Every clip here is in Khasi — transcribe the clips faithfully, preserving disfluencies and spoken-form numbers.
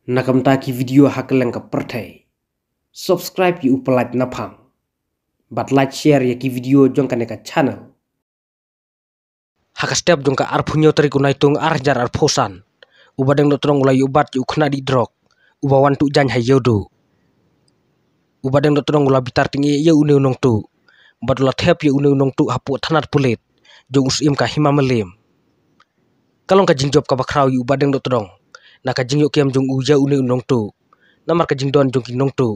Na ka bynta ki video ha kylleng ka pyrthei, subscribe ïa u Pyllait Naphang bad like share ïa ki video jong kane ka channel. Ha ka step jong ka arphew hynñiew tarik u Naitung ar hajar arphew san, u Bah Deng Dohtdong u la ïoh bat ïa u khynnah dih drok uba wan tuh jaiñ ha Ïewduh. U Bah Deng Dohtdong u la bitar tyngeh ïa une u nongtuh bad u la thep ïa une u nongtuh hapoh thanat pulit jong u Syiem ka Hima Mylliem. Ka long ka jingjop kaba khraw ïa u Bah Deng Dohtdong na ka jingïoh kem jong u ïa une u nongtuh. Namar ka jingdon jong ki nongtuh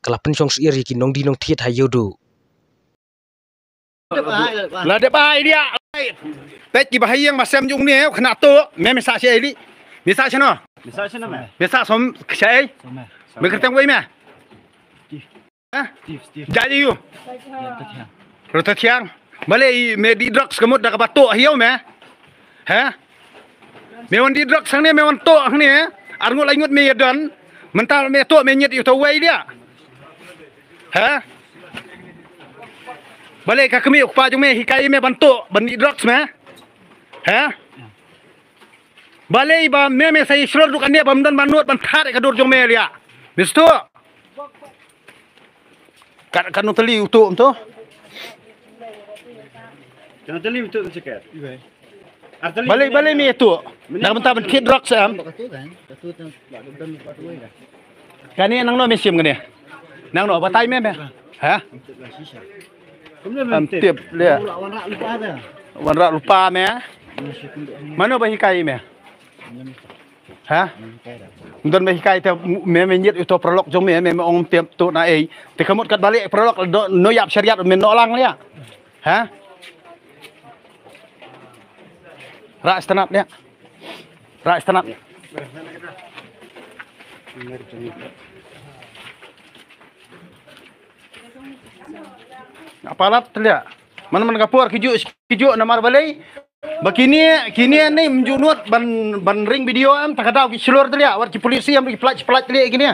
ka la pynshong syier ïa ki nongdie nongthied ha Ïewduh. La dep ai dia. Peit ki ba ha ïing ba sem jong ne, khynnah tuh, me me sah shaei li. Me sah shano? Me sah shano me? Me sah som shaei. Me kyrteng wei me? Steve. Ha? Steve, Steve. Jai ïa u. Ruta thiang. Ruta thiang. Balei me dih drugs ka mut da kaba tuh ha ïew me? Ha? Me wan dih drugs hangne, me wan tuh hangne. Ar ngut lai ngut me ïa don. Mynta me tuh me ñiet ïa uta uwei dia. Ha? Balei ka kmie u kpa jong me hikai me ban tuh, ban dih drugs me? Ha? Balei ba me me sa ïa shlur duk ane bym don ba nud ban thad ïa ka dur jong me lia. Me sdang. Ka ka nong tali uto to. Ka nong tali uto to chekat. Balei balei me to. Na ka bynta ban thied drugs em. Kane nangno me shim kane. Nangno batai me me. Ha? Em tip lia. Wanrah lypa me. Mano ba hikai me? Ha? Don ba hikai te me me ñiet uto paralok jong me me me ong tip to na ei. Te ka mut kat balei paralok no ïap shariat me no lang lia. Ha? Rah sngewtynnat lia. Rah sngewtynnat. Nga palat te lia. Man man ka por ki juk ki juk namar balei. Ba kine kine ne ym ju nud ban ban ring video em, ta ka daw ki shlur te lia, wat ki polisi em ki pynlait pynlait te lia kine.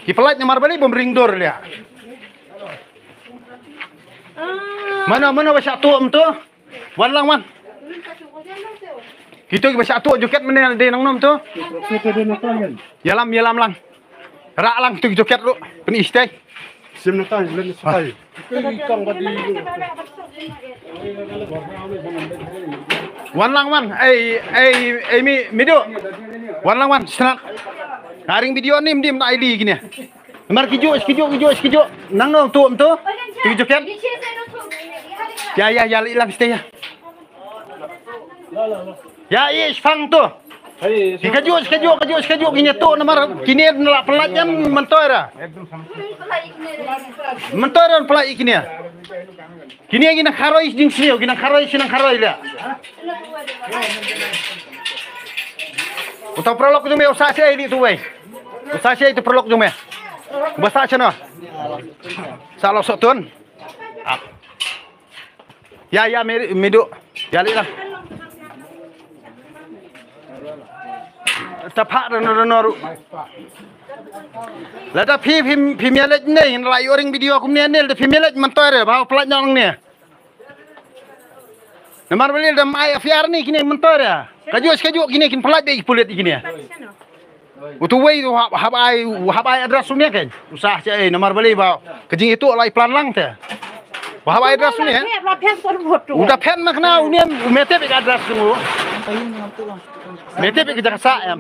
Ki pynlait namar balei bym ring dur lia. Mano mano ba shah tuh em to. Wan lang wan. Kito ki ba shah tuh jaket mane dei nangno em to. Ïalam ïalam lang. Rah lang tu joket ruh. Pynistei. Sim na tai len sitai. Wan lang wan. Ei ei ei mi midu. Wan lang wan sngewtynnat. Nga ring video ni mdim na ai li kine. Mar kijo kijo kijo kijo. Nangno tu em tu. Tu joket. Ya ya ya li lang stei ya. Ya i shpang tu. Ki kajuh shikajuh kajuh shikajuh kine tu namar kine na la pynlait ïa myntoi ra. Myntoi ra pynlait ïa kine. Kine kine kharoi jingsniew kine kharoi shnong kharoi lia. Uta paralok jong me u sah shaei li tu wei. U sah shaei tu paralok jong me. Ba sah shano. Sah lok sohtun. Ap. Ïa ïa me me duh. Ïa leh lah. Ta phah rano rano ruh. Lada phi phi phi ïa leh ne la ïoh ring video kumne ne lada phi ïa leh myntoi re ba pynlait noh ne. Namar balei da mai afiar ni kine myntoi re. Kajuh kajuh kine kin pynlait dei pulit kine. Utu wei tu hap hap ai hap ai address umia ken. Usah cha ai namar balei ba ka jingïathuh lai plan lang te. Ba hap ai address umia. Udah phen mak na umia umetep ka address tu. Metep ka jaka sa em.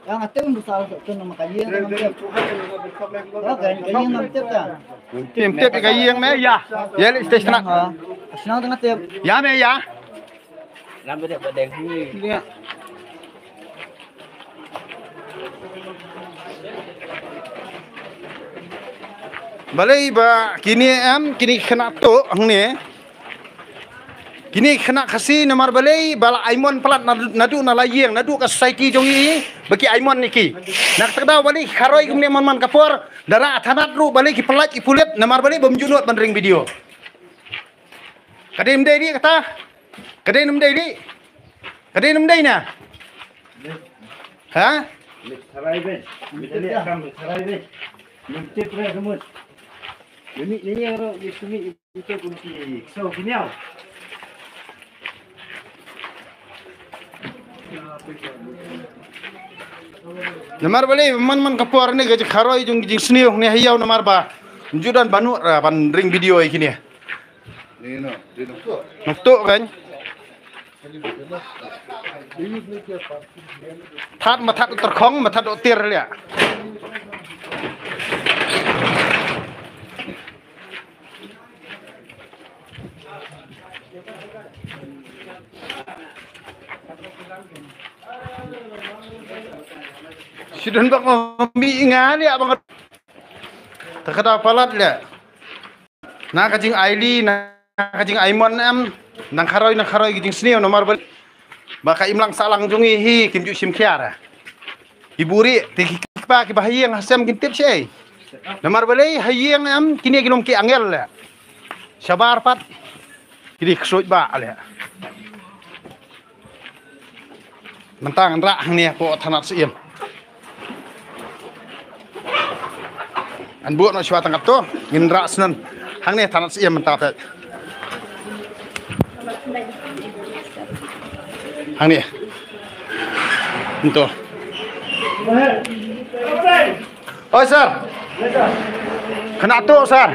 Yang ate un besar tu nama kaji yang ngam tep. Ya kan kaji yang ngam tep kan. Tim tep ka yang me ya. Ya le station. Senang tengah tep. Ya me ya. Lam bede badeng. Iya. Balei ba kini em kini kena tu hangne. Kini kena Khasi namar balei ba la aimon palat nadu na la ïing nadu ka society jong i ba ki aimon ni ki. Nak tak da balei kharoi kumne man man kapor dara athanat ru balei ki palat ki pulit namar balei bam junot ban ring video. Ka dei ym dei dih kata. Ka dei ym dei dih. Ka dei ym dei na. Ha? Namar balei man man ka por ne ka jingkharoi jong jingsniew ne ha ïew namar ba. Ju don banu ra ban ring video ïa kine. Ni no, ni no. Nokto kan. That ma that terkhong ma that tir lia. Sidon bak mi nga lia bang. Takada palat lia. Na ka jingaili na ka jingaimon em. Nang kharoi nang kharoi ki jingsniew namar bal. Ba ka imlang salang jong i hi kim ju shim khia ra. I buri te ki kpa ki ba ha ïing ha sem kin tip shei. Namar balei ha ïing em kine ki long ki angel le. Shabar pat. Ki dei ksuid ba le. Mynta ngan rah hangne hapoh thanat Syiem. Ngan buh noh shuwa tang katto ngin rah shen hangne thanat Syiem mynta peit. Hangne. Mynta. Oi sir. Kena tu sir.